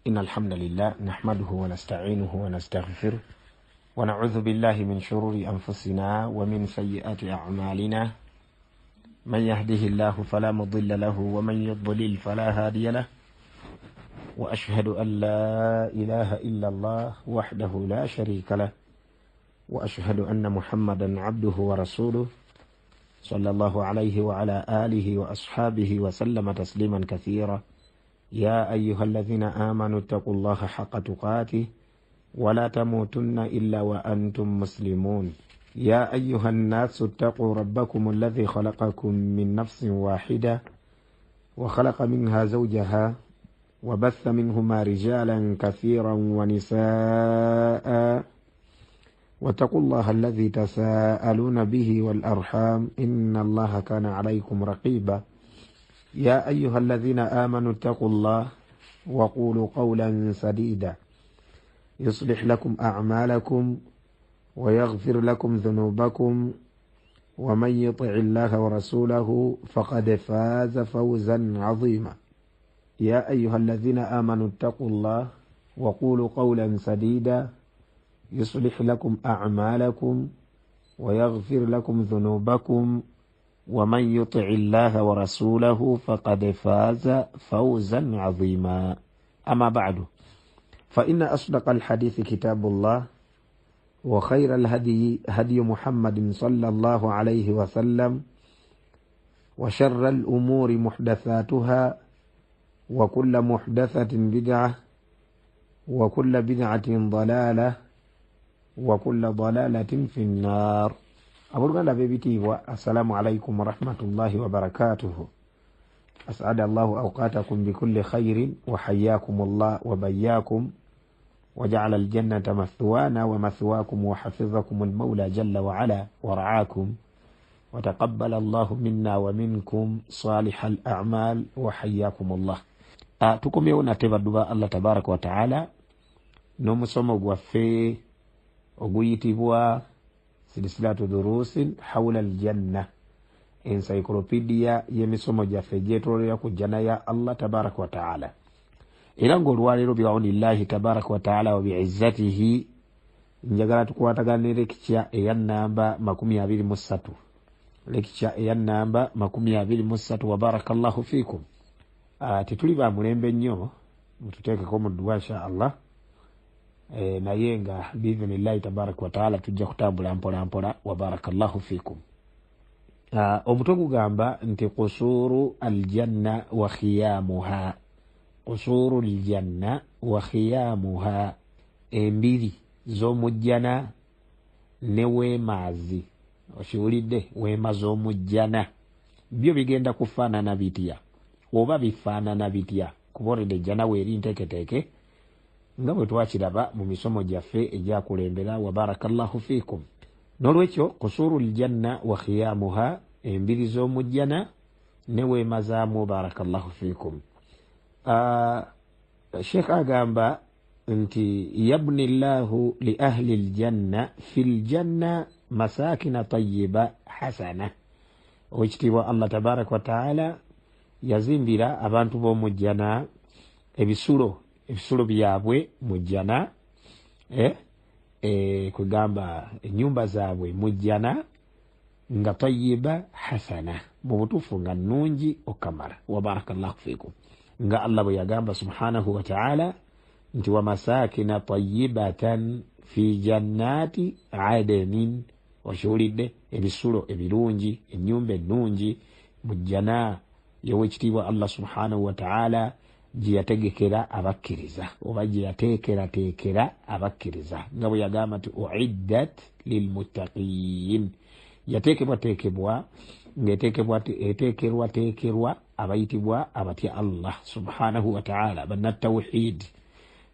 إن الحمد لله نحمده ونستعينه ونستغفره ونعوذ بالله من شرور أنفسنا ومن سيئات أعمالنا، من يهده الله فلا مضل له ومن يضلل فلا هادي له، وأشهد أن لا إله إلا الله وحده لا شريك له، وأشهد أن محمدا عبده ورسوله صلى الله عليه وعلى آله وأصحابه وسلم تسليما كثيرا. يا أيها الذين آمنوا اتقوا الله حق تقاته ولا تموتن إلا وأنتم مسلمون. يا أيها الناس اتقوا ربكم الذي خلقكم من نفس واحدة وخلق منها زوجها وبث منهما رجالا كثيرا ونساء، واتقوا الله الذي تساءلون به والأرحام إن الله كان عليكم رقيبا. يا أيها الذين آمنوا اتقوا الله وقولوا قولا سديدا يصلح لكم أعمالكم ويغفر لكم ذنوبكم، ومن يطع الله ورسوله فقد فاز فوزا عظيما. يا أيها الذين آمنوا اتقوا الله وقولوا قولا سديدا يصلح لكم أعمالكم ويغفر لكم ذنوبكم، ومن يطع الله ورسوله فقد فاز فوزا عظيما. أما بعد، فإن أصدق الحديث كتاب الله، وخير الهدي هدي محمد صلى الله عليه وسلم، وشر الأمور محدثاتها، وكل محدثة بدعة، وكل بدعة ضلالة، وكل ضلالة في النار. Abooluganda b'ebitiibwa, assalamu alaikum warahmatullahi wabarakatuhu. As'ada Allahu awqatakum bikulli khairin wa hayyakum Allah wa bayyakum wa ja'ala aljannata mathwana wa mathwakum wa hafizakum almawla jalla wa ala wa ra'akum wa taqabbala Allahu minna wa minkum salihal a'mal wa hayyakum Allah. Tukomyewo nate baddu ba Allah tabaraka wa ta'ala n'omusomo gwaffe oguyitibwa Silsilatu durusin hawla aljanna, encyclopedia y'emisomo gyaffe egyetoololera ku jjana ya Allah tabaraka wa ta'ala. Era ng'olwaleero biawunillahi tabaraka wa ta'ala wa biizzatihi, njagala tukwatagane ne lecture eya namba 23, lecture eya namba 23. Wa barakallahu fikum. Tetuli ba mulembe nnyo, mututeekeko mu dduwa insha Allah. Naye nga biidhinillahi tabaraka wa taala tujja kutambula mpola mpola. Wa barakallahu fikum. Omutwe gugamba nti qusuru aljanna wa khiyamuha, qusuru aljanna wa khiyamuha, embiri z'omujjana ne weemaazi. Okiwulidde? Weema z'omujjana byo bigenda kufaanana bitya oba bifaanana bitya? Kuba olede ejjana weeri nteeketeeke nga bwe twakiraba mu misomo gyaffe egyakulembera. Wa barakallahu fikum. N'olwekyo kusuru ljanna wa khiyamuha, embiri z'omujjana ne weema zaamwo. Barakallahu fikum. Sheikh agamba nti yabni llahu li ahli ljanna fi ljanna masakina tayiba hasana. Owekitiibwa Allah tabaraka wa taala yazimbira abantu b'omujjana ebisulo, ebisulo byabwe mujjana, kugamba ennyumba zaabwe mujjana nga tayiba hasana, mu butuufu nga nnungi okamala. Wa barakallahu fikum. Nga Allah bwe yagamba subhanahu wa ta'ala nti wa masakina tayibatan fi jannati adenin. Okiwulidde? Ebisulo ebirungi, ennyumba ennungi mujjana y'owekitiibwa Allah subhanahu wa ta'ala gye yategekera abakkiriza, oba gye yateekerateekera abakkiriza, nga bwe yagamba nti uiddat lilmuttaqin, yateekebwateekebwa ng'eteekerwateekerwa abayitibwa abatya Allah subhanahu wa ta'ala, bannatawhid.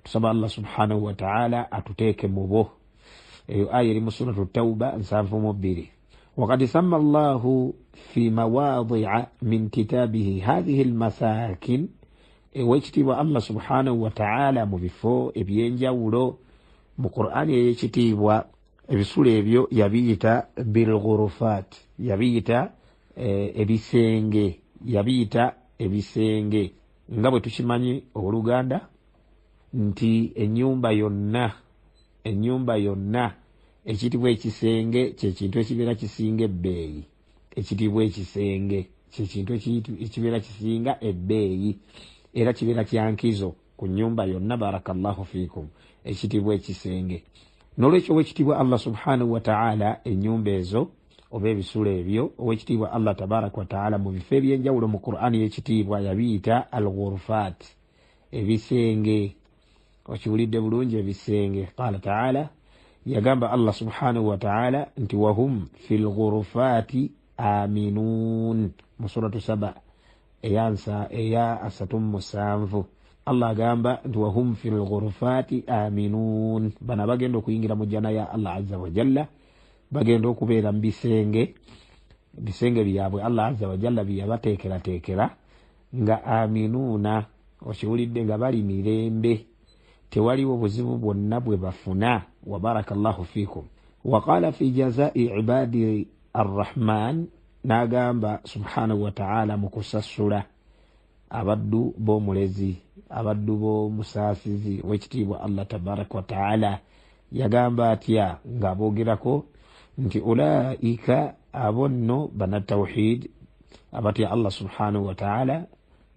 Tusaba Allah subhanahu wa ta'ala atuteeke mu bo. Eyo aya eri mu suratu Tauba 72. Wakad samma Allahu fi mawadia min kitabihi hadhihi almasakin, owekitiibwa Allah subhanahu wa ta'ala mu bifo ebyenjawulo mu Qur'ani ey'ekitiibwa ebisulo ebyo yabiyita bilghurufat, yabiyita ebisenge, yabiyita ebisenge. Nga bwe tukimanyi owooluganda Nti ennyumba yonna, ennyumba yonna, ekiyitibwa ekisenge kyekintu ekibeera kisinga ebbeeyi. Ekiyitibwa ekisenge kyekintu ekibeera kisinga ebbeeyi, era kibeera kyankizo ku nnyumba yonna. Barakallahu fiikum. Ekiyitibwa ekisenge. Nolwekyo owekitiibwa Allah subhanahu wataala, ennyumba ezo oba ebisulo ebyo, owekitiibwa Allah tabaraka wataala mu bifo ebyenjawulo mu Qur'ani y'ekitiibwa yabiyita al ghurfat, ebisenge. Okiwulidde bulungi? Ebisenge. Qala taala, yagamba Allah subhanahu wataala nti wahum fi lghurufati aminun, mu suratu Saba eyansa eya 37. Allah agamba nti wahum fi lghurufati aminun. Bano abagenda okuyingira mu jjana ya Allah azza wajalla bagenda okubeera mu bisenge, ebisenge byabwe Allah azza wajalla byeyabateekerateekera, nga aminuuna. Okiwulidde? Nga bali mirembe, tewaliwo buzibu bwonna bwe bafuna. Wabarakallahu fikum. Waqala fi jazai ibadi arrahman, n'agamba subhanahu wataala mu kusasula abaddu b'omulezi, abaddu b'omusaasizi owekitiibwa Allah tabaraka wataala, yagamba atya ng'aboogerako? Nti ulaika, abo nno banatawhid, abatya Allah subhanahu wataala,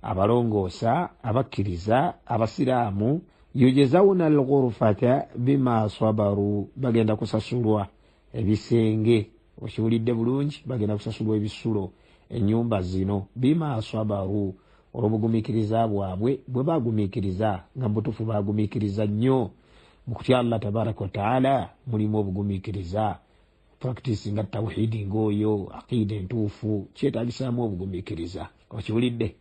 abalongoosa, abakkiriza, abasiraamu, yujezawuna alghurfata bima sabaru, bagenda kusasulwa ebisenge. Okiwulidde bulungi? Bagenda kusasulwa ebisulo, ennyumba zino, bima sabaru, olw'obugumiikiriza bwabwe bwe bagumiikiriza, nga mubutuufu bagumiikiriza nnyo. Mu kutya Allah tabaraka wataala mulimu obugumiikiriza. Practice nga tawhidi ngaoyo, aqida entuufu, kyetagisaamu obugumiikiriza. Okiwulidde?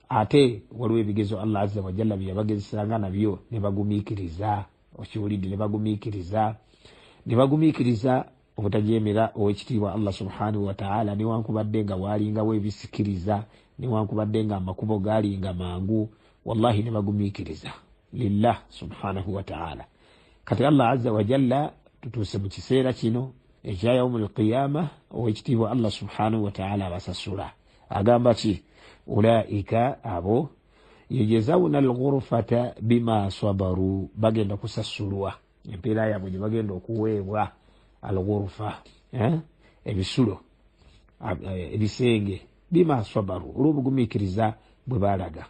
Ate waliwo ebigezo Allah azza wajalla byeyabagezesanga nabyo ne bagumiikiriza. Okiwulidde? Ne bagumiikiriza, ne bagumiikiriza obutajemera owekitiibwa Allah subhanahu wataala, newankubadde nga walingawo ebisikiriza, newankubadde nga amakubo galinga mangu, wallahi ne bagumiikiriza lillah subhanahu wataala. Kati Allah azza wajalla, tutuuse mu kiseera kino ekya yaumu lqiyama, owekitiibwa Allah subhanahu wataala abasasula. Agamba ki? Ulaika, abo, yujezawuna alghurfata bima sabaru, bagenda kusasulwa empeera yaabwe gye bagenda okuweebwa, alghurfa, ebisulo, ebisenge, bima sabaru, olw'obugumiikiriza bwe baalaga.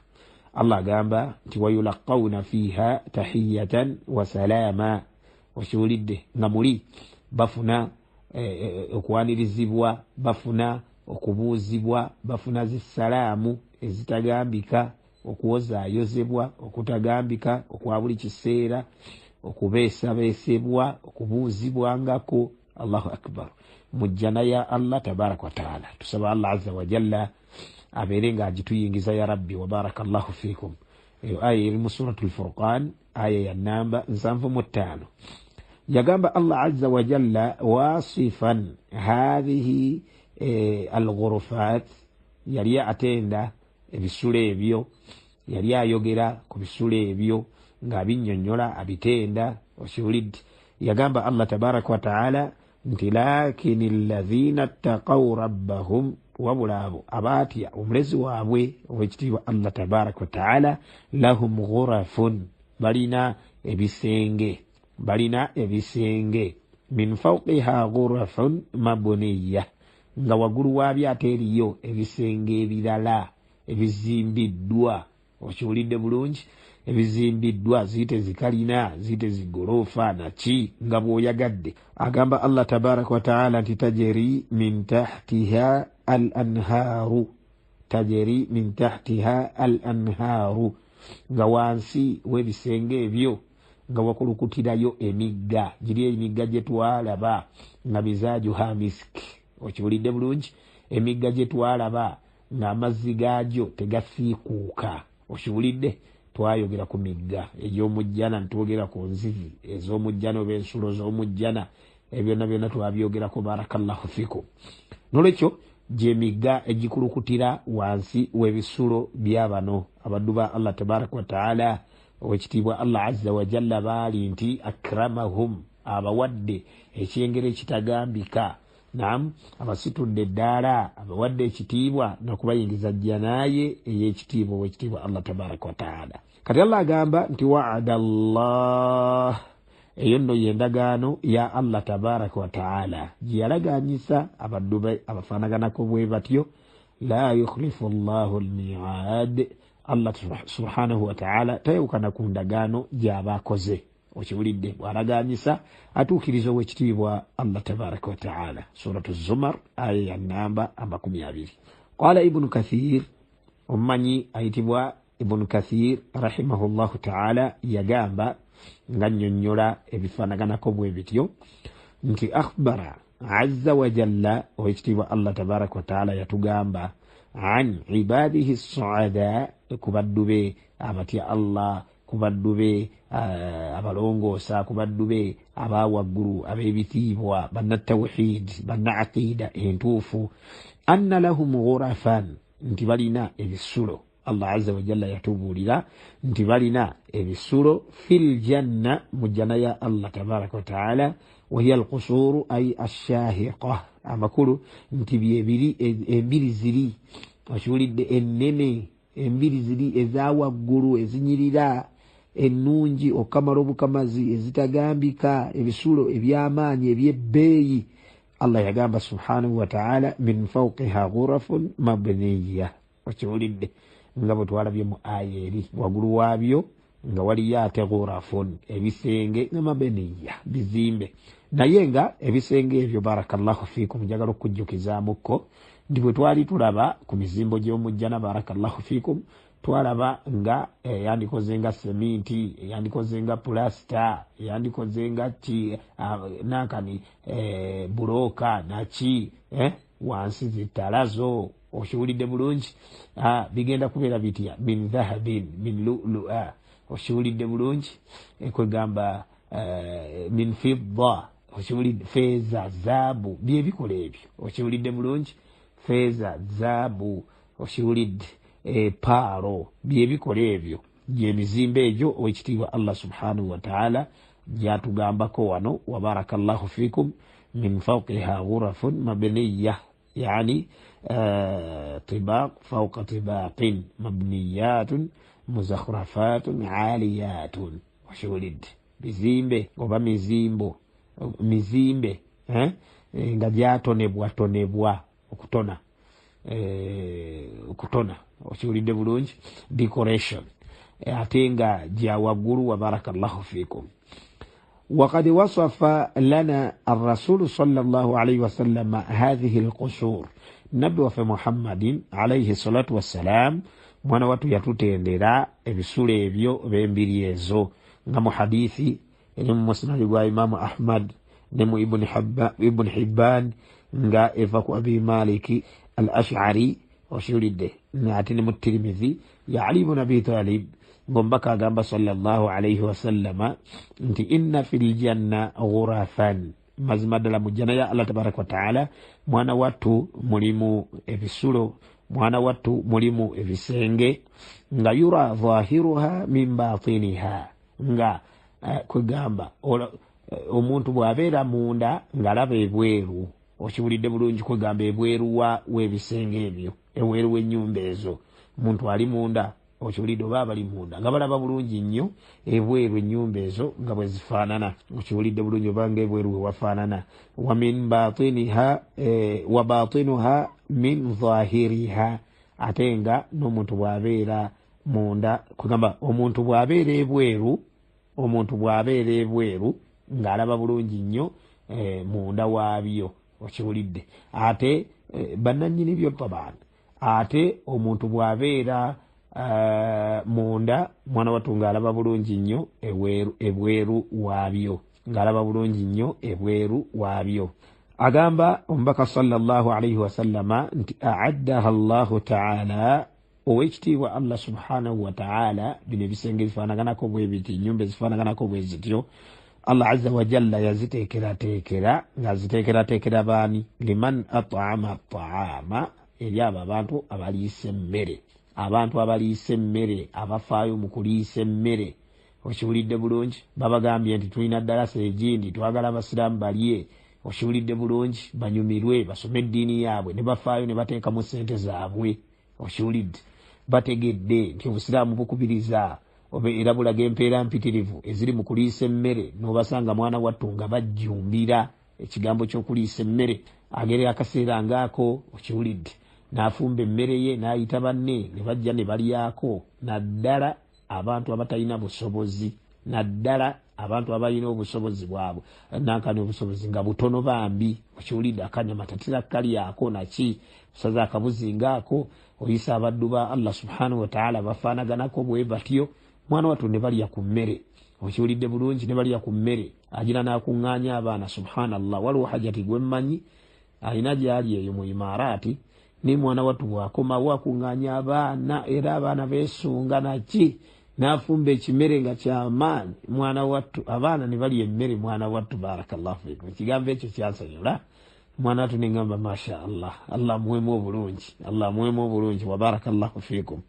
Allah agamba nti wayulaqawuna fiiha tahiyatan wasalaama. Okiwulidde? Nga muli bafuna okwanirizibwa, bafuna okubuuzibwa, bafuna zisalaamu ezitagambika, okwozaayozebwa okutagambika okwa buli kiseera, okubeesabeesebwa, okubuuzibwangako. Allahu akbar! Mu jjana ya Allah tabaraka wataala. Tusaba Allah azza wajalla abeere nga agituyingiza, ya rabbi. Wabaraka llahu fikum. Eyo aya eri mu Suratu Lfurqan, aya ya namba 75. Yagamba Allah azza wajalla wasifan hathihi alghurufat, yali atenda ebisulo ebyo, yali ayogera ku bisulo ebyo ng'abinnyonnyola, abitenda. Okiwulidde? Yagamba Allah tabaraka wataala nti lakini allazina ttaqaw rabbahum, wabula abo abaatya omulezi waabwe owekitiibwa Allah tabaraka wataala, lahum ghurafun, balina ebisenge, balina ebisenge, min fauqiha ghurafun mabuniya, nga waggulu waabyo ate eriyo ebisenge ebirala ebizimbiddwa. Okiwulidde bulungi? Ebizimbiddwa, ziyite zikalina, ziyite zigoloofa, naki nga bw'oyagadde. Agamba Allah tabaraka wataala nti tajeri min tahtiha al anhaaru, tajeri min tahtiha al anhaaru, nga wansi w'ebisenge ebyo nga wakulukutirayo emigga, giri emigga gye twalaba nga mizaajuha misiki. Okiwulidde bulungi? Emigga gye twalaba ng'amazzi gaagyo tegasiikuuka. Okiwulidde? Twayogera ku migga egy'omujjana, ntwogera ku nzizi ez'omujjana oba ensulo z'omujjana, ebyonna byonna twabyogerako. Barakallahu fikum. Nolwekyo gyemigga egikulukutira wansi w'ebisulo byabano abaddu ba Allah tabaraka wataala, owekitiibwa Allah azza wajalla baali nti akramahum, abawadde ekyengero ekitagambika. Nam, abasitudde eddaala, abawadde ekitiibwa n'okubayingiza jjanaye ey'ekitiibwa owekitiibwa Allah tabaraka wataala. Kati Allah agamba nti waada llah, eyo nno yendagaano ya Allah tabaraka wataala gye yalaganyisa abaddu be abafaanaganako bwe batyo. La yukhlifu llahu lmiad, Allah subhanahu wataala tayawukana ku ndagaano gy'aba akoze. Okiwulidde, bw'alaganyisa atuukiriza owekitiibwa Allah tabaraka wataala. Suratu Zumar aya ya namba 20. Qala Ibunu Kathir, omumanyi ayitibwa Ibunu Kathir rahimahullahu taala yagamba nga nnyonnyola ebifaanaganako bwe bityo nti akhbara azza wajalla, owekitiibwa Allah tabaraka wataala yatugamba an ibadihi suada, ku baddu be abatya Allah, ku baddu be abalongoosa, ku baddu be abawaggulu ab'ebitiibwa, bannatawhid, banna aqida entuufu, anna lahum ghurafan, nti balina ebisulo. Allah azza wajalla yatubuulira nti balina ebisulo fil janna, mu jjana ya Allah tabaraka wataala. Wahiya alqusuru ay ashahiqa, amakulu nti byebiri embiri ziri, okiwulidde, ennene, embiri ziri ezawaggulu ezinyirira ennungi okukamala obukamazi, ezitagambika, ebisulo ebyamaanyi ebyebbeeyi. Allah yagamba subhanahu wataala min fauqiha ghurafun mabniya, okiwulidde, nga bwe twalabye mu aya eri waggulu waabyo nga waliyo ate ghurafun, ebisenge nga mabniya, bizimbe. Naye nga ebisenge ebyo, barakallahu fikum, njagala okujjukizamukko nti bwe twali tulaba ku mizimbo gy'omujjana, barakallahu fikum, twalaba nga eyandikoze nga seminti, eyandikoze nga pulasita, eyandikoze nga ki nankani bulooka naki, wansi zitalazo, okiwulidde bulungi, bigenda kubeera bitya, min dhahabin min lulua, okiwulidde bulungi, kwegamba min fidda, okiwulidde, feeza, zaabu, byebikola ebyo, okiwulidde bulungi, feeza, zaabu, okiwulidde, paalo, byebikola ebyo, gyemizimbo egyo owekitiibwa Allah subhanahu wataala gyatugambako wano. Wabarakallahu fikum, min fauqiha ghurafun mabniya, yani tibaq fauqa tibaqin mabniyatun muzakhrafatun aliyatun, okiwulidde, bizimbe oba mizimbo, mizimbe nga gyatonebwatonebwa, okutona, okutona, okiwulidde bulungi, decoration, ate nga gya waggulu. Wa barakallahu fikum. Wakad wasafa lana arrasulu sallallahu alaihi wasallama hathihi lqusur, nabbi waffe Muhammadin alaihi salatu wassalam mwana wattu yatutendera ebisulo ebyo b'embiri ezo, nga mu hadithi eri mu musnadi gwa Imamu Ahmad ne mu Ibn Hibban, nga eva ku Abi Maliki al Ashari, okiwulidde, ate ne mu Tirimizi ya Ali bun Abi Talib, ng'omubaka agamba sallallahu alaihi wasallama nti inna fi ljanna ghurafan, mazima ddala mu jjana ya Allah tabaraka wataala mwana wattu mulimu ebisulo, mwana wattu mulimu ebisenge, nga yura dhahiruha min batiniha, nga kwegamba omuntu bw'abeera munda ng'alaba ebweru, okiwulidde bulungi, kwegamba ebweru w'ebisenge ebyo, ebweru w'ennyumba ezo, omuntu ali munda, okiwulidde, oba abali munda nga balaba bulungi nnyo ebweru ennyumba ezo nga bwe zifaanana, okiwulidde bulungi, oba nga ebweru we wafaanana. Wa min batiniha, wa batinuha min dhahiriha, ate nga n'omuntu bw'abeera munda, kwegamba omuntu bw'abeera ebweru, omuntu bw'abeera ebweru ng'alaba bulungi nnyo munda waabyo, okiwulidde, ate bannannyini byo taban. Ate omuntu bw'abeera munda, mwana wattu, ng'alaba bulungi nnyo ebweru waabyo, ng'alaba bulungi nnyo ebweru waabyo. Agamba omubaka sallallahu alaihi wasallama nti aaddaha llahu taala, owekitiibwa Allah subhanahu wataala, bino ebisenge bifaanaganako bwe biti, ennyumba ezifaanaganako bwe zityo, Allah azza wajalla yaziteekerateekera, ng'aziteekerateekera baani? Liman at'ama taama, eri abo abantu abaliisa emmere, abantu abaliisa emmere, abafaayo mu kuliisa emmere, okiwulidde bulungi. Babagambye nti tulina ddalasa egindi, twagala abasiraamu balye. Okiwulidde bulungi? Banyumirwe, basome eddiini yaabwe, ne bafaayo ne bateekamu ssente zaabwe. Okiwulidde? Bategedde nti obusiraamu bukubiriza oba era bulaga empeera mpitirivu eziri mu kuliisa emmere, n'obasanga mwana wattu nga bajjumbira ekigambo ky'okuliisa emmere. Agerera akaseera ngaako, okiwulidde, n'afumba emmere ye n'ayita banne ne bajja ne balyako, naddala abantu abatalina busobozi, naddala abantu abalina obusobozi bwabwe nankani obusobozi nga butono bambi. Okiwulidde? Akanyama tatera kalyako naki, osaza akabuzi ngaako, oyisa abaddu ba Allah subhanahu wataala bafaanaganako bwe batyo, mwana wattu ne balya ku mmere. Okiwulidde bulungi? Ne balya ku mmere, agira n'akuŋŋaanya abaana. Subhanallah, waliwo hajati gwe mmanyi alina gyali eyo mu Imaaraati, naye mwana wattu bw'akomawo akuŋŋaanya abaana, era abaana beesunga naki, n'afumba ekimere nga kyamaanyi, mwana wattu abaana ne balya emmere. Mwana wattu, barakallahu fikum, ekigambo ekyo kyansanyula, mwana wattu, neŋŋamba masha Allah, Allah amuwemu obulungi, Allah amuwemu obulungi, wa barakallahu fikum.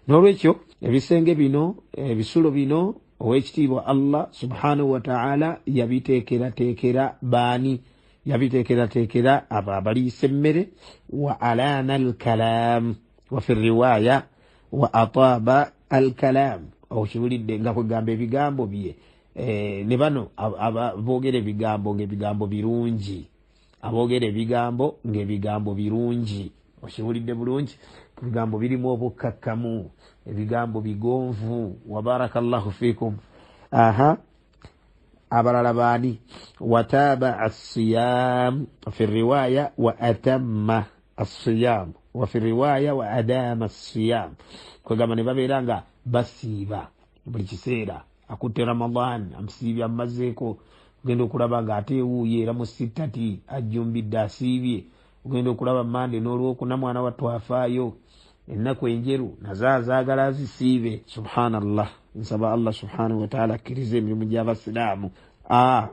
N'olwekyo ebisenge bino, ebisulo bino, owekitiibwa Allah subhanahu wataala yabiteekerateekera baani? Yabiteekerateekera abo abaliisa emmere. Wa alaana alkalam, wa fi riwaya wa ataaba alkalam. Okiwulidde? Nga kwegamba ebigambo bye ne bano boogera ebigambo ngaebigambo birungi, aboogera ebigambo ngaebigambo birungi. Okiwulidde bulungi? Ebigambo birimu obukkakkamu, ebigambo bigonvu. Wabarakallahu fikum. Aha, abalala baani? Wataabaa assiyam, fi riwaya wa atamma assiyam, wa fi riwaya wa adama assiyam. Kwegamba ne babeera nga basiiba buli kiseera. Akutte Ramadan amusiibye amumazeeko, ogenda okulaba nga ate ewuuye era mu sittati ajjumbidde asiibye. Ogenda okulaba Mande n'Olwokuna, mwana wattu afaayo, ennaku enjeru nazo azaagala azisiibe. Subhanallah, nsaba Allah subhanahu wataala akkirize emirimu gy'abasiraamu.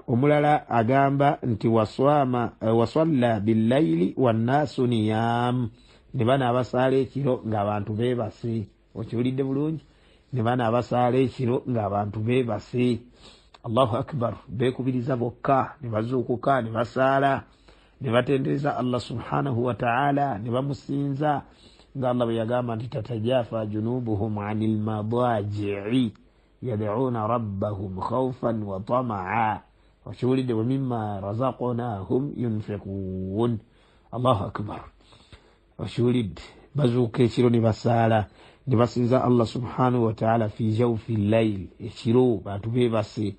Omulala agamba nti waswama wasalla billaili wannaasu niyam, ne bano abasaala ekiro ng'abantu beebase. Okiwulidde bulungi? Ne bano abasaala ekiro ng'abantu beebase. Allahu akbar, beekubiriza bokka ne bazuukuka ne basaala ne batendereza Allah subhanahu wataala ne bamusinza, nga Allah bwe yagamba nti tatajafa junubuhum ani lmadajii yad'uuna rabbahum khaufan wa tamaa. Okiwulidde? Wa mimma razaqnahum yunfiquun. Allahu akbar. Okiwulidde? Bazuuka ekiro ne basaala ne basinza Allah subhanahu wataala fi jaufi llail, ekiro bantu beebase.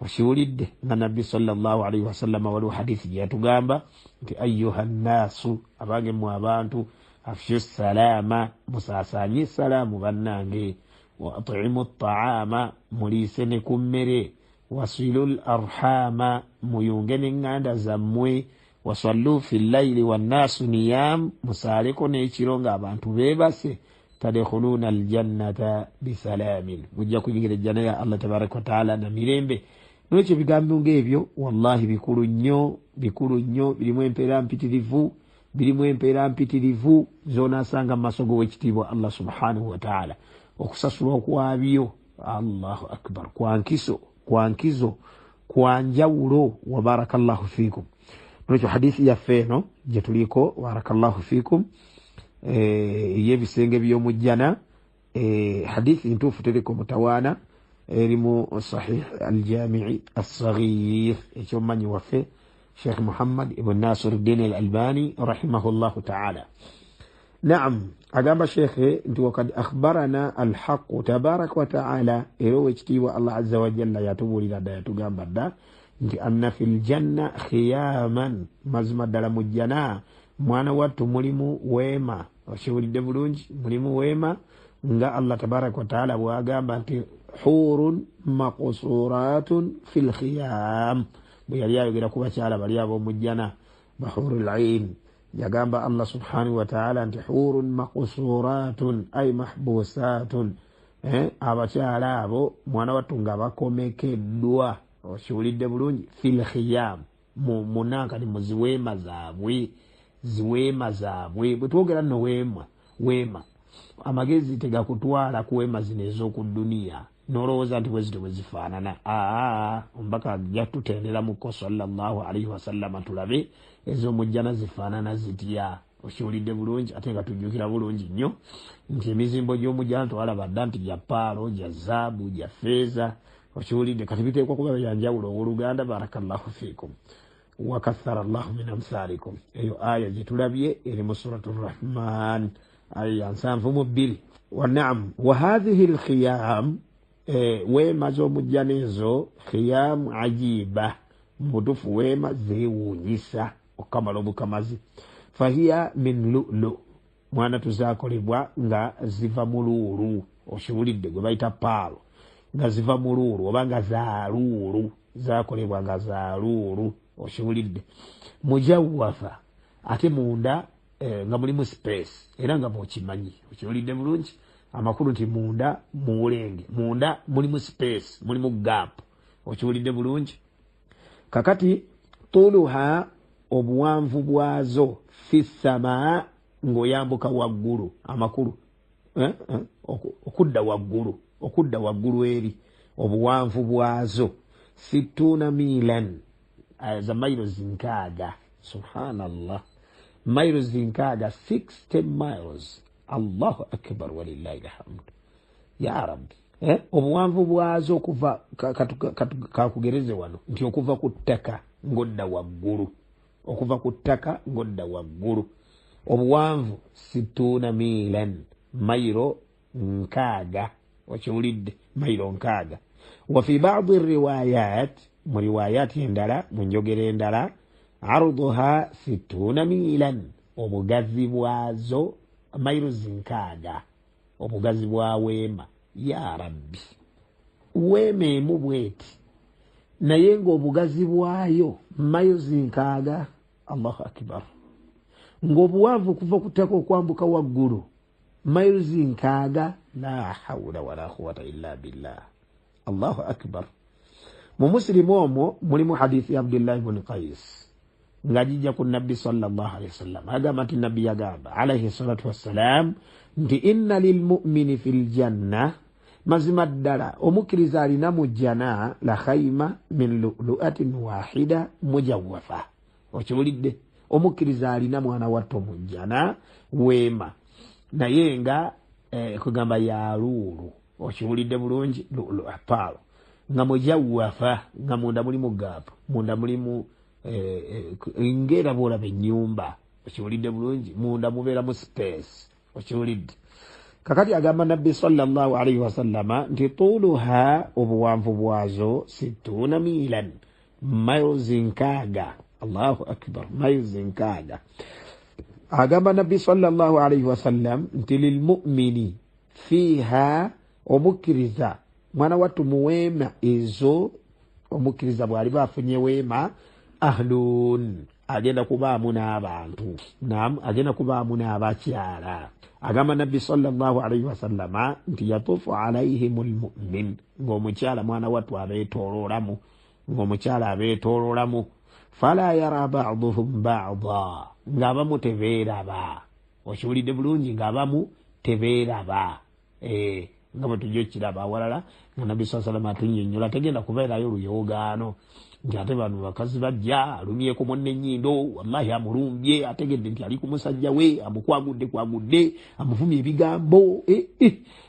Okiwulidde? Nga Nabbi sallallahu alaihi wasallama waliwo hadithi gye yatugamba nti ayuha nnaasu, abange mmwe abantu, afshu salaama, musaasaanye esalaamu bannange, wa atimu taama, muliise ne ku mmere, wasilu l arhama, muyunge n'eŋŋanda zammwe, wasallu fi llaili wannaasu niyam, musaaleko n'ekiro ng'abantu beebase, tadkhuluna aljannata bisalaamin, mujja kuyingira ejjana ya Allah tabaraka wataala na mirembe. Nolwekyo ebigambo ngaebyo wallahi bikulu nnyo, bikulu nnyo, birimu empeera mpitirivu, birimu empeera mpitirivu zonaasanga mu maaso g'owekitiibwa Allah subhanahu wataala. Okusasulwa okwabyo, allahu akbar, kwankiso, kwankizo, kwanjawulo. Wabarakallahu fikum. Nolwekyo hadithi yaffe eno gye tuliko, barakallahu fikum, ey'ebisenge by'omujjana, hadithi ntuufu, teriko mutawaana, erimu Sahih Aljamii Assaghir ekyomumanyi waffe Sheikh Muhammad Ibn Nasiruddin Al Albani rahimahullahu taala. Naam, agamba shekhe nti wakad akhbarana alhaqu tabaraka wataala, era owekitiibwa Allah azza wajalla yatubuulira dda, yatugamba dda nti anna fi ljanna khiyaman, mazima ddala mu jjana mwana wattu mulimu weema. Okiwulidde bulungi? Mulimu weema, nga Allah tabaraka wataala bwagamba nti hurun makusuratun fi lkhiyam. Bwe yali ayogera ku bakyala bali ab'omujjana, bahuru lain, yagamba Allah subhanahu wataala nti hurun makusuratun ay mahbusatun, abakyala abo mwana wattu nga bakomekeddwa. Okiwulidde bulungi? Fi lkhiyam, munankani, muziweema zaabwe, ziweema zaabwe. Bwe twogera nno weema, weema Amagezi tegakutwala ku weema zino ez'oku dduniya n'olowooza nti bwe zityo bwe zifaanana. Aa, omubaka ajja tutenderamuko sallallahu alaihi wasallama tulabe ez'omujjana zifaanana zitya. Okiwulidde bulungi? Ate nga tujjukira bulungi nnyo nti emizimbo gy'omujjana twalaba dda nti gya paalo, gya zaabu, gya feeza. Okiwulidde? Kati biteekwa kuba byanjawulo. Owooluganda, barakallahu fiikum wakathara llahu min amthalikum. Eyo aya gyetulabye eri mu suratu Rahman, aya ya 72. Wanaam, wa hathihi lkhiyam, weema z'omujjana ezo, khiyamu ajiba, mubutuufu weema zeewuunyisa okukamala obukamazi. Fahiya min lulu, mwana tuzakolebwa nga ziva mu luulu. Okiwulidde? Gwe bayita paalo, nga ziva mu luulu oba nga za luulu, zakolebwa nga za luulu. Okiwulidde? Mujawafa, ate munda nga mulimu space, era nga bwokimanyi. Okiwulidde bulungi? Amakulu nti munda muwulenge, munda mulimu space, mulimu gap. Okiwulidde bulungi? Kakati tuluha, obuwanvu bwazo, fi samaa, ng'oyambuka waggulu, amakulu okudda waggulu, okudda waggulu eri, obuwanvu bwazo situuna milan, za miles 60. Subhanallah, miles 60, 60 miles. Allahu akbar, walillahi lhamdu ya rabbi. Obuwanvu bwazo okuva, kakugereze wano nti okuva ku ttaka ng'odda waggulu, okuva ku ttaka ng'odda waggulu, obuwanvu situuna milan, mayiro 60. Okiwulidde? Mayiro 60. Wa fi badi riwayat, mu riwayati endala, mu njogera endala, arduha situuna milan, obugazi bwazo mayiro 60, obugazi bwa weema. Ya rabbi, weema emu bweti naye ng'obugazi bwayo miles 60. Allahu akbar! Ng'obuwanvu okuva ku ttaka okwambuka waggulu miles 60. La haula wala quwata illa billah. Allahu akbar! Mu Musilimu omwo mulimu hadithi ya Abdullahi buni Qais nga gijja ku Nabbi sallallahu alaihi wasallam, agamba nti Nabbi yagamba alaihi salatu wassalam nti inna lilmumini fi ljanna, mazima ddala omukkiriza alina mu jjana, la khaima min luluatin wahida mujawafa. Okiwulidde? Omukkiriza alina, mwana watto, mu jjana weema, naye nga kugamba ya luulu. Okiwulidde bulungi? Lulu paalo, nga mujawafa, nga munda mulimu gap, munda mulimu ngaera bwolaba ennyumba. Okiwulidde bulungi? Munda mubeeramu space. Okiwulidde? Kakati agamba Nabbi sallallahu alaihi wasallama nti tuluha, obuwanvu bwazo, situuna milan, miles 60. Allahu akbar, miles 60. Agamba Nabbi sallallahu alaihi wasallam nti lilmumini fiiha, omukkiriza, mwana wattu, muweema ezo, omukkiriza bw'aliba afunye weema, ahlun, agenda kubaamu n'abantu, nam agenda kubaamu n'abakyala. Agamba Nabbi sallallahu alaihi wasallama nti yatuufu alaihim lmumin, ng'omukyala, mwana wattu, abeetooloolamu, ng'omukyala abeetooloolamu, fala yara baduhum bada, ng'abamu tebeeraba. Okiwulidde bulungi? Ng'abamu tebeeraba. Nga bwe tujja okiraba awalala nga Nabbi saa salama atunyonyola, tegenda kubeerayo luyoogaano nti ate bano bakazi bajja alumyeko munne ennyindo, wallahi amulumbye, ategedde nti ali ku musajja we, amukwagudde kwagudde, amuvumye ebigambo,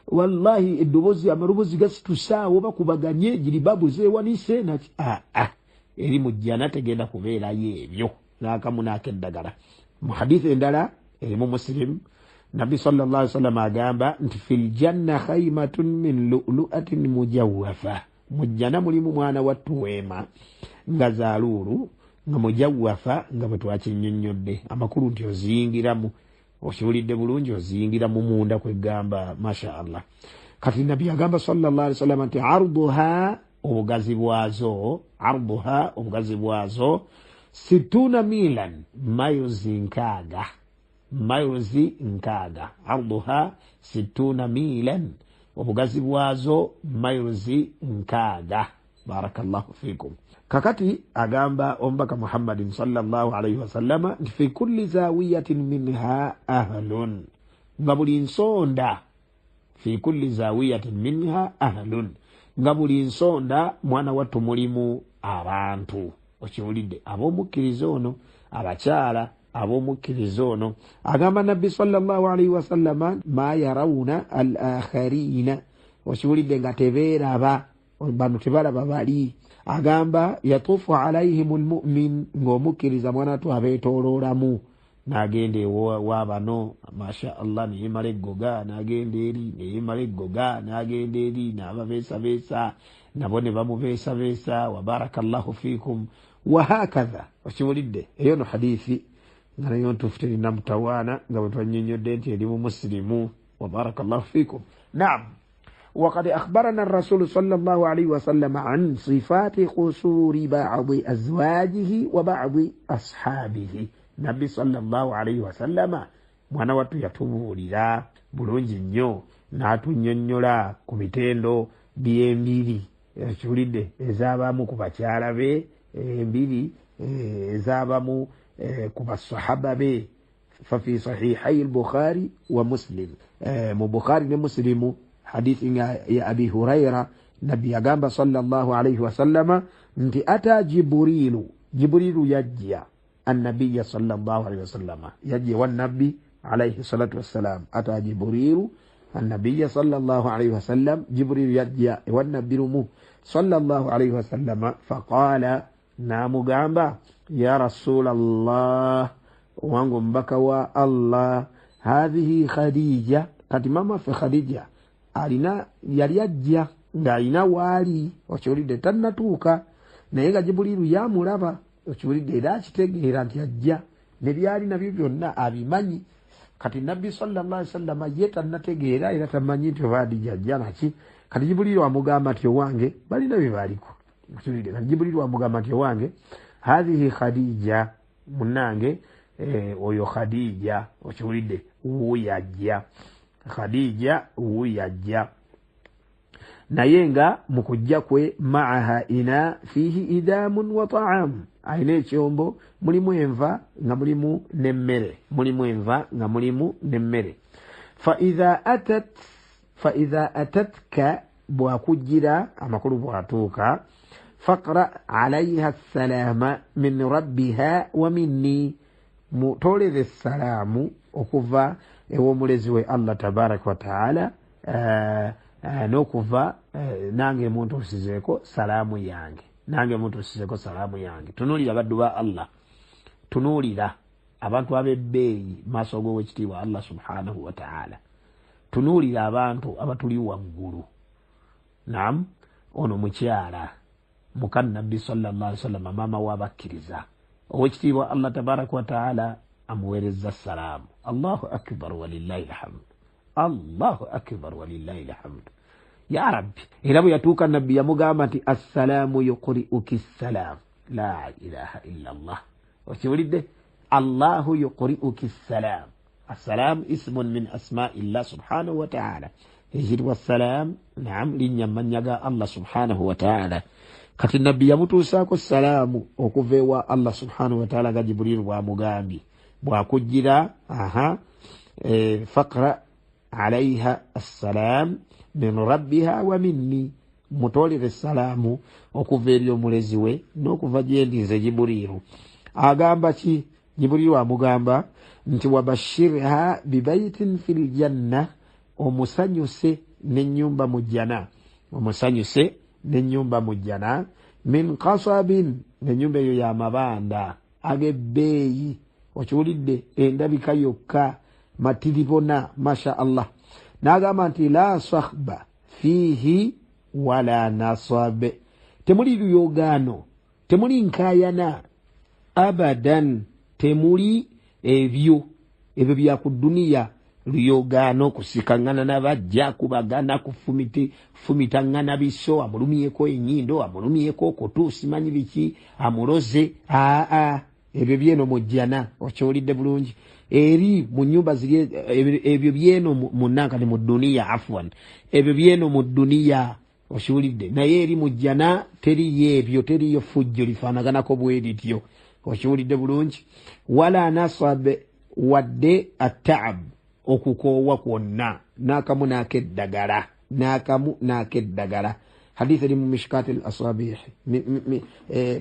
wallahi eddoboozi, amaloboozi gasitusaawo, bakubaganye, jiribabu zeewanise naki. Aa, eri mu jjana tegenda kubeerayo ebyo n'akamu n'akeddagala. Mu hadithi endala erimu Musilimu, Nabbi sallallahu alaihi wasallam agamba nti fi ljanna khaimatun min luluatin mujawafa, mu jjana mulimu, mwana wattu, weema nga za luulu, nga mujawafa, nga bwe twakinnyonnyodde, amakulu nti oziyingiramu. Okiwulidde bulungi? Oziyingiramu munda, kwegamba masha Allah. Kati Nabbi agamba sallallahu alaihi wasallam nti arduha, obugazi bwazo, arduha, obugazi bwazo, situna milan, miles 60, miles 60. Arduha situna milan, obugazi bwazo miles 60. Barakallahu fikum. Kakati agamba omubaka Muhammadin sallallahu alaihi wasallama nti fi kulli zawiyatin minha ahlun. Nga buli nsonda, fi kulli zawiyatin minha ahlun, nga buli nsonda mwana wattu mulimu abantu. Okiwulidde? Ab'omukkiriza ono, abakyala ab'omukkiriza ono, agamba Nabbi sallallahu alaihi wasallama, ma yarawuna al akharina. Okiwulidde? Nga tebeeraba bano, tebalaba bali. Agamba yatuufu alaihim lmumin, ng'omukkiriza mwana wattu abeetooloolamu, n'agenda ewa bano, masha Allah, neyemala eggoga, n'agenda eri neyemala eggoga, n'agenda eri n'ababeesabeesa, nabo ne bamubeesabeesa, wa barakallahu fiikum, wahakatha. Okiwulidde? Eyo no hadithi nga nayo ntuufu, terina mutawaana, nga bwe twannyonnyodde nti eri mu Musilimu. Wa barakallahu fiikum. Naam, وقد أخبرنا الرسول صلى الله عليه وسلم عن صفات قصور بعض أزواجه وبعض أصحابه. Nabbi sallallahu alaihi wasallama mwana wattu yatubuulira bulungi nnyo n'atunnyonnyola ku mitendo by'embiri, ekiwulidde, ez'abamu ku bakyala be, embiri ez'abamu ku basahaba be. Fafi sahihai lbukhari wa Muslim, mu Bukhari ne Musilimu, hadithi nga ya Abi Huraira, Nabbi yagamba sallallahu alaihi wasallama nti ata Jiburilu, Jiburilu yajja, annabiya sallallahu alaihi wasallama, yajja wa Nabbi alaihi salatu wassalam. Ata Jiburilu annabiya sallallahu alaihi wasallam, Jibrilu yajja ewa Nabbi lumu sallallahu alaihi wasallama, faqala, namugamba, ya Rasulallah, wange omubaka wa Allah, hathihi Khadija. Kati mama ffe Khadija alina yali ajja ng'alina waali, okiwulidde, tannatuuka, naye nga Jibuliru yamulaba, okiwulidde, era akitegeera nti ajja ne byali nabyo byonna abimanyi. Kati Nabbi sallallahu alaihi wasallama ye tannategeera era tamanyi nti oba Adija ajja naki. Kati Jibuliru amugamba nti owange balina bye baliko, okiwulidde. Kati Jibuliru amugamba nti owange, hathihi Khadija, munnange oyo Khadija, okiwulidde, wuuyo ajja, Khadija wuuyo ajja, naye nga mu kujja kwe maaha ina fiihi idamun wa taamu, alina ekyombo mulimu enva nga mulimu n'emmere, mulimu enva nga mulimu n'emmere. Faidha atat, faidha atatka, bwakujjira, amakulu bwatuuka, faqra alaiha salama min rabbiha wa minni, mutolere salaamu okuva ew'omulezi we Allah tabaraka wataala, n'okuva nange muntuusizeeko salaamu yange, nange muntuusizeeko salaamu yange. Tunuulira abaddu ba Allah, tunuulira abantu ab'ebbeeyi maaso g'owekitiibwa Allah subhanahu wataala, tunuulira abantu abatuli waggulu. Naam, ono mukyala muka Nabbi sallallahu alaihi wasallam, maama w'abakkiriza, owekitiibwa Allah tabaraka wataala amuweereza salaamu. Allahu akbar walillahi lhamdu, Allahu akbar walillahi lhamdu, ya Rabbi. Era bwe yatuuka Nabbi yamugamba nti assalaamu yuqri'uki ssalaamu, la ilaha illa Allah. Okiwulidde? Allahu yuqri'uki ssalaamu. Assalaamu ismun min asma'i llah subhanahu wataala, ekitibwa ssalaamu, naam, linnya mmannya ga Allah subhanahu wataala. Kati Nabbi yamutuusaako salaamu okuva ewa Allah subhanahu wataala, nga Jibuliru bwamugambye bwakujjira, aha, faqra alaiha assalam min rabbiha wa minni, mutolere salaamu okuva eri omulezi we n'okuva gyendi nze Jiburiru. Agamba ki? Jiburiru amugamba nti wabashirha bibaitin fi ljanna, omusanyuse n'ennyumba mu jjana, omusanyuse n'ennyumba mu jjana, min kasabin, ennyumba eyo y'amabanda ag'ebbeeyi, okiwulidde, endabika yokka matiribona, masha Allah. N'agamba nti la sahba fiihi wala nasabe, temuli luyogaano, temuli nkaayana abadan, temuli ebyo ebyo bya ku duniya, luyogaano, kusikaŋŋana n'abajja, kubagana, kufumitaŋŋana biso, amulumyeko enyindo, amulumyeko okutu, simanyi biki, amuloze, aa, ebyo byeno mu jjana. Okiwulidde bulungi? Eri mu nyumba ziri ebyo byeno munankani mu duniya, afwan, ebyo byeno mu duniya, okiwulidde, naye eri mu jjana teriyo ebyo, teriyo fujjo lifaanaganako bwe lityo. Okiwulidde bulungi? Wala nasab, wadde ataabu, Okukoowa kwonna n'akamu n'akeddagala, n'akamu n'akeddagala. Hadith eri mu mishkat al asabih,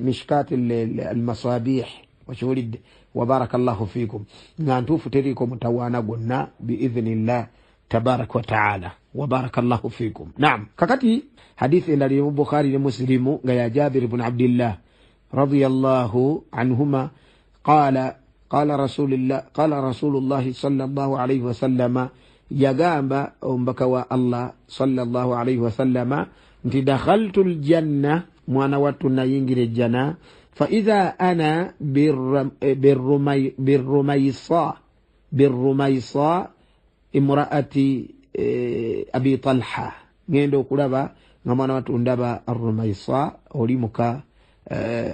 mishkat al masabih. Okiwulidde? Wa barakallahu fikum. Nga ntuufu, teriiko mutawaana gwonna biidhinillah tabaraka wa taala. Wa barakallahu fikum. Naam, kakati hadithi endala eri mu Bukhari ne Musilimu nga ya Jabir bnu Abdillah radiyallahu anhuma, qala qala rasulillah, qala rasulullahi sallallahu alaihi wasallama, yagamba omubaka wa Allah sallallahu alaihi wasallama nti dakhaltu ljanna, mwana wattu nayingira ejjana, faidha ana birrumaisa imraati Abi Talha. Ngenda okulaba nga mwana wattu ndaba Arrumaisa oli muka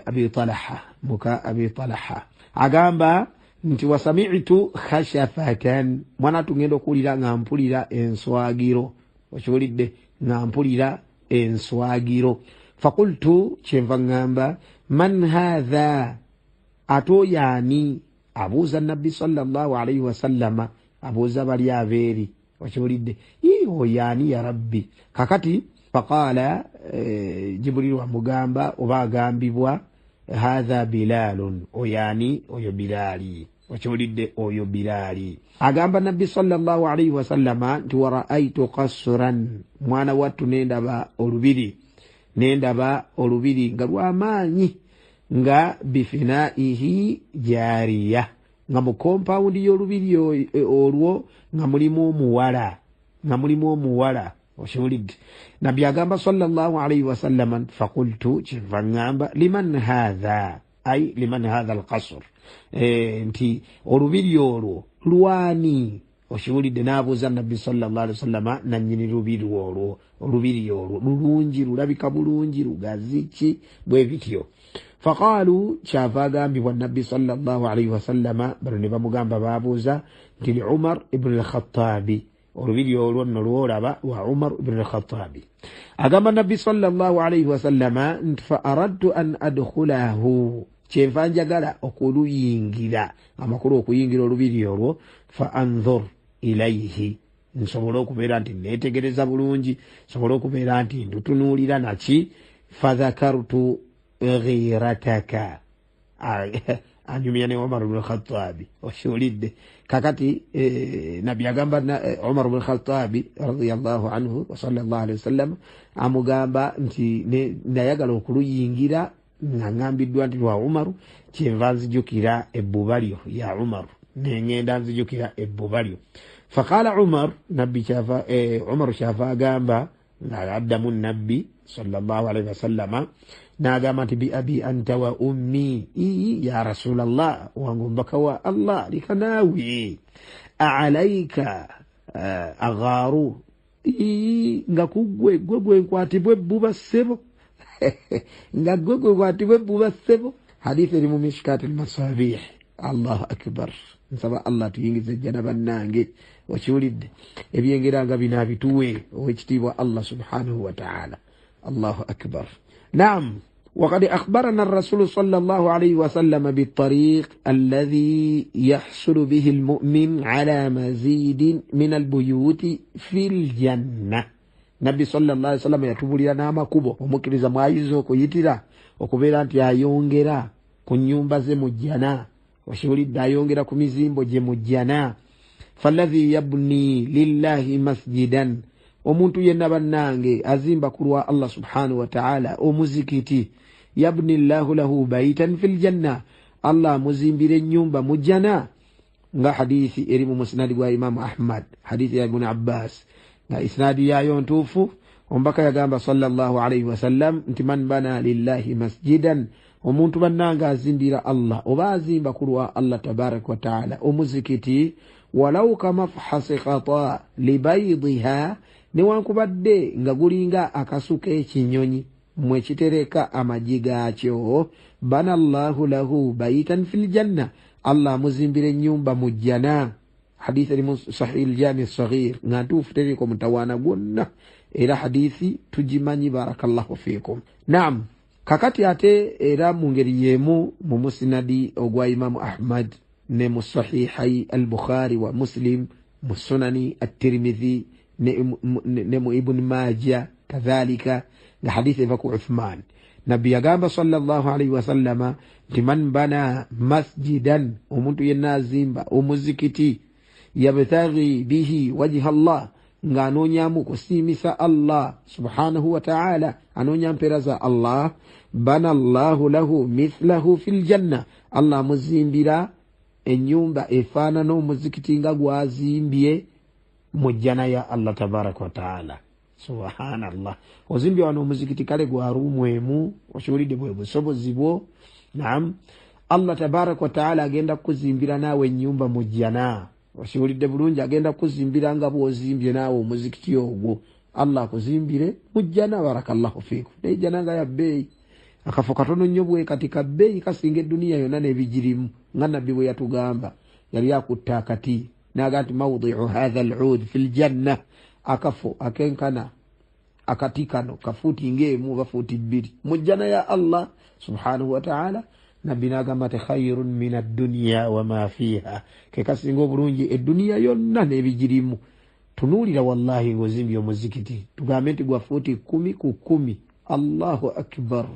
Abi Talha, muka Abi Talha. Agamba nti wasamitu khashafatan, mwana wattu ngenda okuwulira nga mpulira enswagiro. Okiwulidde? Nga mpulira enswagiro. Fakultu, kyenva ŋŋamba, man hatha, ate oyo ani? Abuuza Nabbi sallallahu alaihi wasallama, abuuza bali abeeri. Okiwulidde? Oyo ani ya Rabbi? Kakati faqala Jibuliru amugamba oba agambibwa, hatha Bilalun, oyo ani? Oyo Bilaali. Okiwulidde? Oyo Bilaali. Agamba Nabbi sallallahu alaihi wasallama nti waraaitu kasran, mwana wattu nendaba olubiri, nendaba olubiri nga lwamaanyi, nga bifinaihi jariya, nga mu kompawundi y'olubiri olwo nga mulimu omuwala, nga mulimu omuwala. Okiwulidde? Nabbi agamba sallallahu alaihi wasallama, fakultu, kyenva ŋŋamba, liman hatha, ai liman hatha alqasr, nti olubiri olwo lwani? Okiwulidde? N'abuuza Nabbi sallallahu alaihi wasallama nannyini lubiri olwo. Olubiri olwo lulungi, lulabika bulungi, lugazi ki bwe bityo. Faqaalu, kyava agambibwa Nabbi sallallahu alaihi wasallama, bano ne bamugamba, babuuza nti li Umar ibuni Alkhatabi, olubiri olwo nno lwolaba lwa Umar ibuni Alkhatabi. Agamba Nabbi sallallahu alaihi wasallama nti fa aradtu an adkhulahu, kyenva njagala okuluyingira, amakulu okuyingira olubiri olwo, fa anzur ilaihi, nsobole okubeera nti neetegereza bulungi, nsobole okubeera nti ndutunuulira naki. Fadhakartu ghirataka, anyumya ne Umar bnu Lkhatabi. Okiwulidde? Kakati Nabbi agamba Umar bnu Lkhatabi radiallahu anhu wa sallallahu alehi wasallam, amugamba nti nayagala okuluyingira nga ŋŋambiddwa nti lwa Umaru, kyenva nzijukira ebbuba lyo ya Umaru, neŋŋenda nzijukira ebbuba lyo. Faqala Umar, Nabbi kyava Umaru kyava agamba nga addamu Nabbi sallallahu alaihi wasallama n'agamba nti bi abi anta wa ummi, ii ya Rasulallah, wange omubaka wa Allah, leka naawe, alaika aghaaru, ii nga kuggwe gwe gwenkwatibwa ebbuba ssebo, nga gwe gwenkwatibwa ebbuba ssebo. Hadithi eri mu Mishkat Almasabih. Allahu akbar! Nsaba Allah tuyingize ejjana bannange. Okiwulidde? Ebyengera nga bino abituwe owekitiibwa Allah subhanahu wataala. Allahu akbar! Naam, وقد أخبرنا الرسول صلى الله عليه وسلم بالطريق الذي يحصل به المؤمن على مزيد من البيوت في الجنة. Nabbi sallallahu alaihi wasallam yatubulira n'amakubo omukkiriza mwayinza okuyitira okubeera nti ayongera ku nnyumba ze mu jjana. Okiwulidde? Ayongera ku mizimbo gye mu jjana. Fallahi yabni lillahi masjidan, omuntu yenna bannange azimba ku lwa Allah subhanahu wataala omuzikiti, yabni llahu lahu baitan fi ljanna, Allah amuzimbira ennyumba mu jjana. Nga hadithi eri mu musnadi gwa Imamu Ahmad, hadithi ya Ibuni Abbas, nga isnadi yayo ntuufu. Omubaka yagamba sallallahu alaihi wasallam nti man bana lillahi masjidan, omuntu bannange azimbira Allah oba azimba ku lwa Allah tabaraka wataala omuzikiti, walau kamafhasi khata libaidiha, newankubadde nga gulinga akasu k'ekinyonyi mwe kitereka amagi gaakyo, bana llahu lahu baitan fi ljanna, Allah amuzimbira ennyumba mu jjana. Hadithi eri mu Sahihi Ljami Saghir, nga ntuufu, teriiko mutawaana gwonna, era hadithi tugimanyi. Barakallahu fikum. Naam, kakati ate era mu ngeri yemu mu musnadi ogwa Imamu Ahmad ne mu Sahihai Al-Bukhari wa Muslim. Mu Sunani At-Tirmidhi ne mu Ibuni Maja kadhalika, nga hadithi eva ku Uthman. Nabbi yagamba sallallahu alaihi wasallama nti man bana masjidan, omuntu yenna azimba omuzikiti, yabtaghi bihi wajha Allah, ng'anoonyamu kusiimisa Allah subhanahu wa ta'ala, anoonya mpeera za Allah, bana Allahu lahu mithlahu fi ljanna, Allah amuzimbira ennyumba efaanana omuzikiti nga gwazimbye mu jjana ya Allah tabaraka wa taala. Subhanallah, ozimbye wano omuzikiti kale gwa ruumu emu, okiwulidde, bwe busobozi bwo. Naam, Allah tabaraka wa taala agenda kukuzimbira naawe ennyumba mu jjana. Okiwulidde bulungi, agenda kukuzimbira nga bw'ozimbye naawe omuzikiti ogwo, Allah akuzimbire mu jjana. Barakallahu fiikum. Naye jjana nga ya bbeeyi, akafo katono nnyo bwe kati ka bbeeyi, kasinga eduniya yonna n'ebigirimu, nga Nabbi bwe yatugamba. Yali akutta akati naga nti mawdiu hatha alud fi ljanna, akafo akenkana akati kano kafuuti ngaemu oba fuuti 2 mu jjana ya Allah subhanahu wataala. Nabbi nagamba nti khairun min adduniya wama fiiha, ke kasinga obulungi eduniya yonna n'ebigirimu. Tunuulira wallahi ng'ozimbye omuzikiti, tugambe nti gwa fuuti 10 ku 10, Allahu akbar,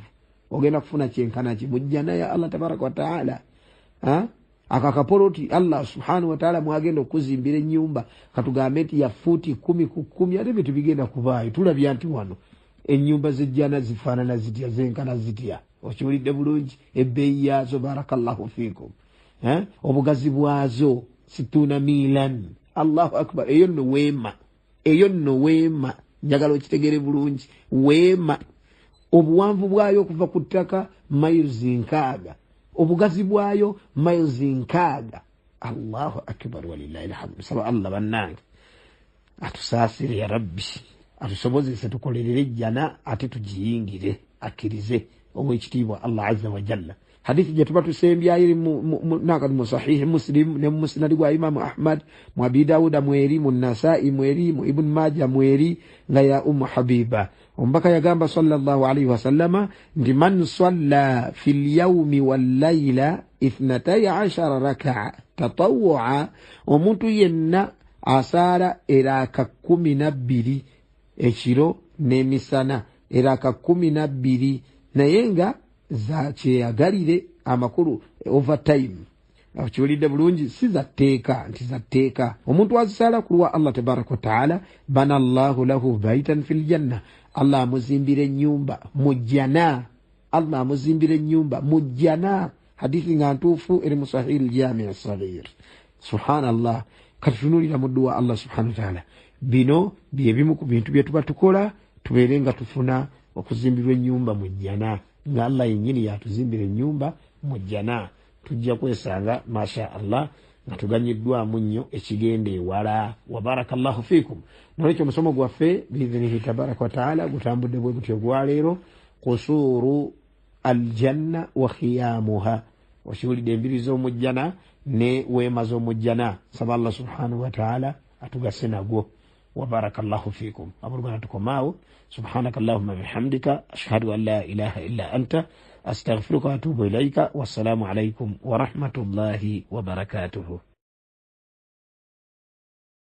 ogenda kufuna kyenkana ki mu jjana ya Allah tabaraka wataala? Ako akapoloti Allah subhanahu wataala mwagenda okuzimbira ennyumba, katugambe nti ya fuuti 10 ku 10, ate ebintu bigenda kubaayo. Tulabya nti wano ennyumba z'ejjana zifaanana zitya, zenkana zitya? Okiwulidde bulungi, ebbeeyi yaazo, barakallahu fiikum, obugazi bwazo situuna milan. Allahu akbar. Eyo nno weema, eyo nno weema, njagala okitegere bulungi, weema obuwanvu bwayo okuva ku ttaka miles 60, obugazi bwayo miles 60. Allahu akbar, walillahi alhamdu. Saba Allah bannange atusaasire, ya rabbi atusobozese tukolerere ejjana ate tugiyingire, akkirize owekitiibwa Allah azza wa jalla. Hadithi gye tuba tusembyayo eri nakati mu Sahihi Muslim ne mu Musnadi gwa Imamu Ahmad, mu Abi Dawuda mweri, mu Nasai mweri, mu Ibn Maja mweri, nga ya Ummu Habiba. Omubaka yagamba sallallahu alaihi wasallama nti man salla fi lyaumi wallaila 12 rakaa tatawua, omuntu yenna asaala eraaka 12 ekiro n'emisana, eraaka 12, naye nga zakyeyagalire, amakulu overtime. Okiwulidde bulungi, si za tteeka nti za tteeka. Omuntu azisaala ku lwa Allah tabaraka wataala, bana Allahu lahu baitan fi ljanna, Allah amuzimbira ennyumba mu jjana, Allah amuzimbira ennyumba mu jjana. Hadithi nga ntuufu, eri mu Sahihi Ljamii Saghir. Subhanallah, katutunuulira muddu wa Allah subhanahu wataala. Bino byebimu ku bintu bye tuba tukola tubeere nga tufuna okuzimbirwa ennyumba mu jjana, nga Allah yennyini yatuzimbira ennyumba mu jjana. Tujja kwesanga masha Allah nga tuganyiddwamu nnyo ekigenda ewala. Wa barakallahu fiikum. Nolwekyo omusomo gwaffe biidhinihi tabaraka wataala gutambudde bwe gutyo ogwaleero, kusuuru aljanna wa khiyamuha. Okiwulidde, embiri z'omujjana ne weema z'omujjana. Saba Allah subhanahu wataala atugase nagwo. Wa barakallahu fiikum. Abooluganda, tukomaawo. Subhanaka allahumma bihamdika, ashhadu an la ilaha illa anta, astaghfiruka wa atubu ilaika. Wassalamu alaikum warahmatullahi wabarakatuhu.